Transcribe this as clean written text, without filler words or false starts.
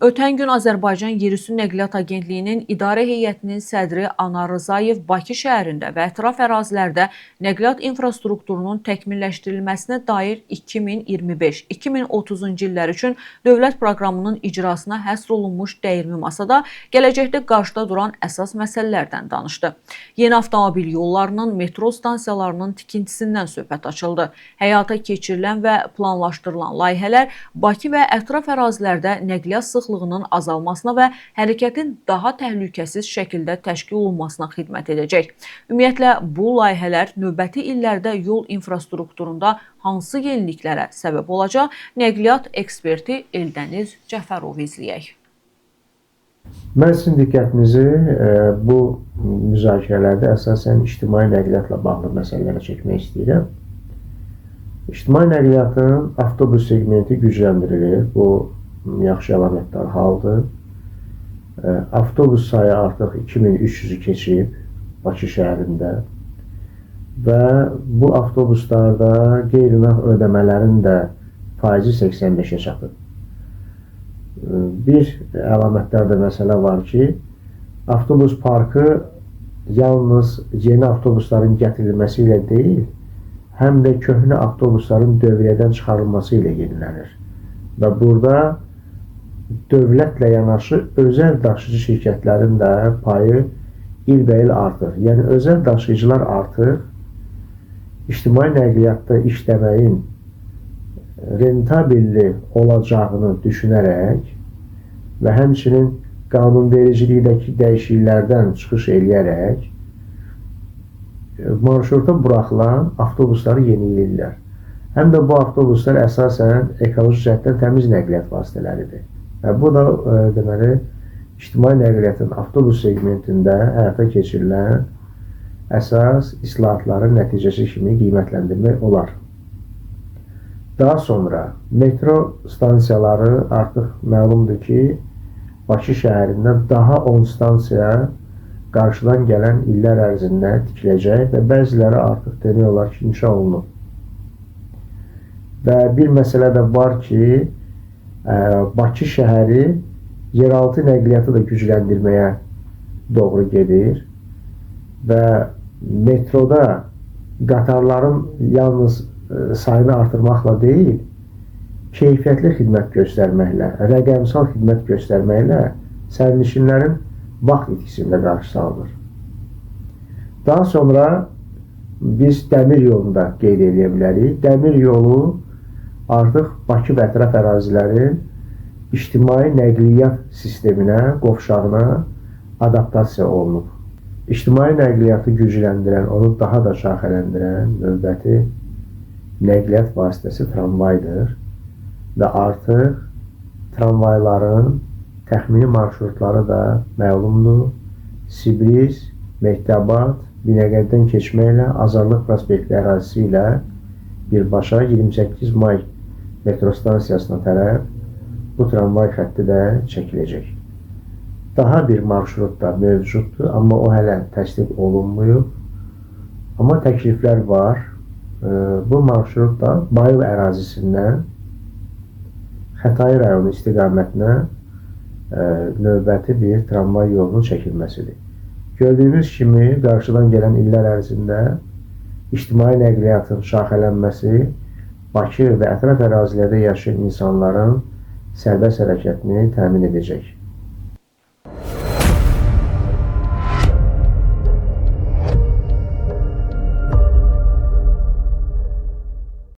Ötən gün Azərbaycan Yerüstü Nəqliyyat Agentliyinin İdarə Heyətinin sədri Anar Rzayev Bakı şəhərində və ətraf ərazilərdə nəqliyyat infrastrukturunun təkmilləşdirilməsinə dair 2025-2030-cu illər üçün dövlət proqramının icrasına həsr olunmuş dəyirmi masada gələcəkdə qarşıda duran əsas məsələlərdən danışdı. Yeni avtomobil yollarının, metro stansiyalarının tikintisindən söhbət açıldı. Həyata keçirilən və planlaşdırılan layihələr Bakı və ətraf ərazilərdə nəqliyyat sıxlığının azalmasına və hərəkətin daha təhlükəsiz şəkildə təşkil olunmasına xidmət edəcək. Ümumiyyətlə, bu layihələr növbəti illərdə yol infrastrukturunda hansı yeniliklərə səbəb olacaq? Nəqliyyat eksperti Eldəniz Cəfərovu izləyək. Mən sizin diqqətinizi bu müzakirələrdə əsasən ictimai nəqliyyatla bağlı məsələlərə çəkmək istəyirəm. İctimai nəqliyyatın avtobus segmenti gücləndirilir. Bu yaxşı əlamətdar haldır. Avtobus sayı artıq 2300-ü keçib Bakı şəhərində və bu avtobuslarda qeyri-nağd ödəmələrin də faizi 85-ə çatıb. Bir əlamətdar da məsələ var ki, avtobus parkı yalnız yeni avtobusların gətirilməsi ilə deyil, həm də köhnə avtobusların dövriyyədən çıxarılması ilə yenilənir. Və burada dövlətlə yanaşı özəl daşıyıcı şirkətlərin də payı ilbəil artır. Yəni özəl daşıyıcılar artıq ictimai nəqliyyatda işləməyin rentabelli olacağını düşünərək və həmçinin qanunvericilikdəki dəyişikliklərdən çıxış eləyərək marşruta buraxılan avtobusları yeniləyirlər. Həm də bu avtobuslar əsasən ekoloji cəhətdən təmiz nəqliyyat vasitələridir. Və bu da deməli, ictimai nəqliyyatın avtobus segmentində həyata keçirilən əsas islahatların nəticəsi kimi qiymətləndirmək olar. Daha sonra metro stansiyaları artıq məlumdur ki, Bakı şəhərində daha 10 stansiya qarşıdan gələn illər ərzində tikiləcək və bəziləri artıq demək olar ki, inşa olunub. Və bir məsələ də var ki, Bakı şəhəri yeraltı nəqliyyatı da gücləndirməyə doğru gedir və metroda qatarların yalnız sayını artırmaqla deyil, keyfiyyətli xidmət göstərməklə, rəqəmsal xidmət göstərməklə sərnişinlərin vaxt itkisini də qarşısı alınır. Daha sonra biz dəmir yolunu da qeyd edə bilərik. Dəmir yolu artıq Bakı və ətraf ərazilərin ictimai nəqliyyat sisteminə, qovşağına adaptasiya olunub. İctimai nəqliyyatı gücləndirən, onu daha da şaxələndirən növbəti nəqliyyat vasitəsi tramvaydır və artıq tramvayların təxmini marşrutları da məlumdur. Sibriz, Mehdabad, Binəqədidən keçməklə Azadlıq prospekti ərazisi ilə birbaşa 28 may metro stansiyasına tərəf bu tramvay xətti də çəkiləcək. Daha bir marşrut da mövcuddur, amma o hələ təsdiq olunmayıb. Amma təkliflər var. Bu marşrut da Bayıl ərazisindən Xətai rayonu istiqamətinə növbəti bir tramvay yolunun çəkilməsidir. Gördüyünüz kimi, qarşıdan gələn illər ərzində ictimai nəqliyyatın şaxələnməsi Bakı və ətraf ərazilərdə yaşayan insanların sərbəst hərəkətini təmin edəcək.